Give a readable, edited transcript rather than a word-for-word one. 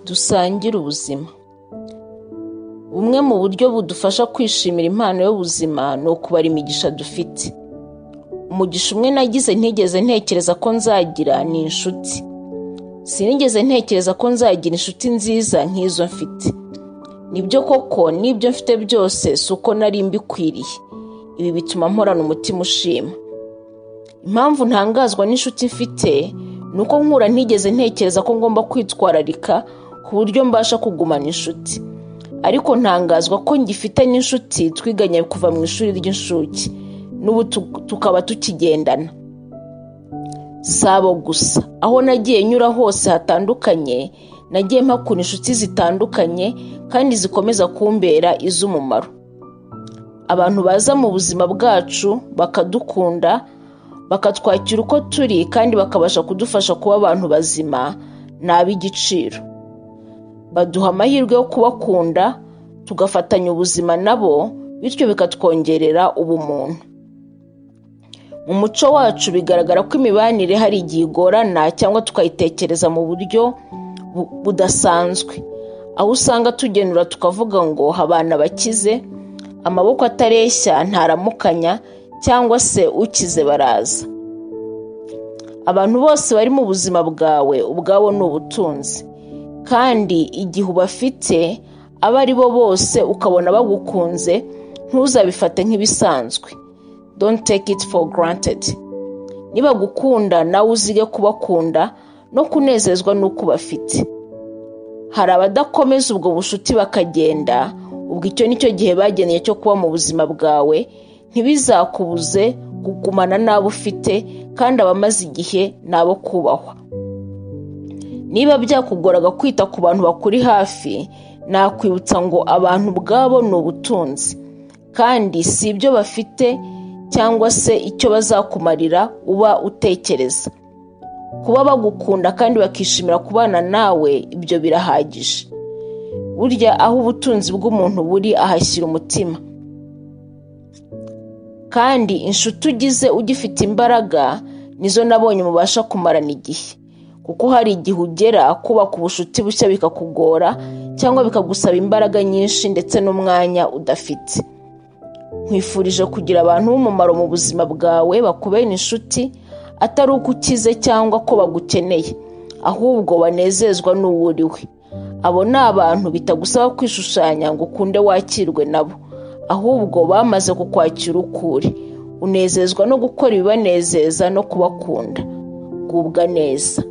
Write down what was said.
Dusangire ubuzima. Bumwe mu buryo budufasha kwishimira impano y'ubuzima ni ukubara imigisha dufite. Umugisha umwe nagize ntigeze ntekereza ko nzagira ni inshuti. Sinigeze ntekereza ko nzagira inshuti nziza nk'izo mfite. Nibyo koko n'ibyo mfite byose si uko nari mbikwiriye. Ibi bituma mporana umutima ushima. Impamvu ntangazwa n'inshuti mfite ni uko nkura ntigeze ntekereza ko ngomba kwitwararika ku buryo mbasha kugumana inshuti. Ariko ntangazwa ko ngifite n'inshuti twiganye kuva mu ishuri ry'inshuke, n'ubu tukaba tukigendana. Si abo gusa, aho nagiye nyura hose hatandukanye, nagiye mpakura inshuti zitandukanye kandi zikomeza kumbera iz'umumaro. Abantu baza mu buzima bwacu bakadukunda, bakatwakira uko turi kandi bakabasha kudufasha kuba abantu bazima ni ab'igiciro. Baduha amahirwe yo kubakunda, tugafatanya ubuzima nabo, bityo bikatwongerera ubumuntu. Mu muco wacu bigaragara ko imibanire hari igihe igorana cyangwa tukayitekereza mu buryo budasanzwe, aho usanga tugenura tukavuga ngo habana bakize, amaboko atareshya ntaramukanya, cyangwa se ukize baraza. Abantu bose bari mu buzima bwawe ubwabo ni ubutunzi, kandi igihe ubafite abo ari bo bose ukabona bagukunze, ntuzabifate nk'ibisanzwe. Don't take it for granted. Nibagukunda nawe uzige kubakunda no kunezezwa n'uko ubafite. Hari abadakomeza ubwo bushuti bakagenda, ubwo icyo nicyo gihe bageneye cyo kuba mu buzima bwawe, ntibizakubuze kugumana n'abo ufite kandi abamaze igihe ni abo kubahwa. Niba byakugoraga kwita ku bantu bakuri hafi, nakwibutsa ngo abantu ubwabo ni ubutunzi, kandi si ibyo bafite cyangwa se icyo bazakumarira uba utekereza. Kuba bagukunda kandi bakishimira kubana nawe, ibyo birahagije. Burya aho ubutunzi bw'umuntu buri ahashyira umutima. Kandi inshuti ugize ugifite imbaraga nizo nabonye mubasha kumarana igihe, kuko hari igihe ugera kubaka ubucuti bushya bikakugora cyangwa bikagusaba imbaraga nyinshi ndetse n'umwanya udafite. Nkwifurije kugira abantu b'umumaro mu buzima bwawe bakubera inshuti, atari uko ukize cyangwa ko bagukeneye, ahubwo banezezwa n'uwo uri we. Abo ni abantu bitagusaba kwishushanya ngo ukunde wakirwe nabo, ahubwo bamaze kukwakira uko uri. Unezezwa no gukora ibibanezeza no kubakunda. Gubwa neza.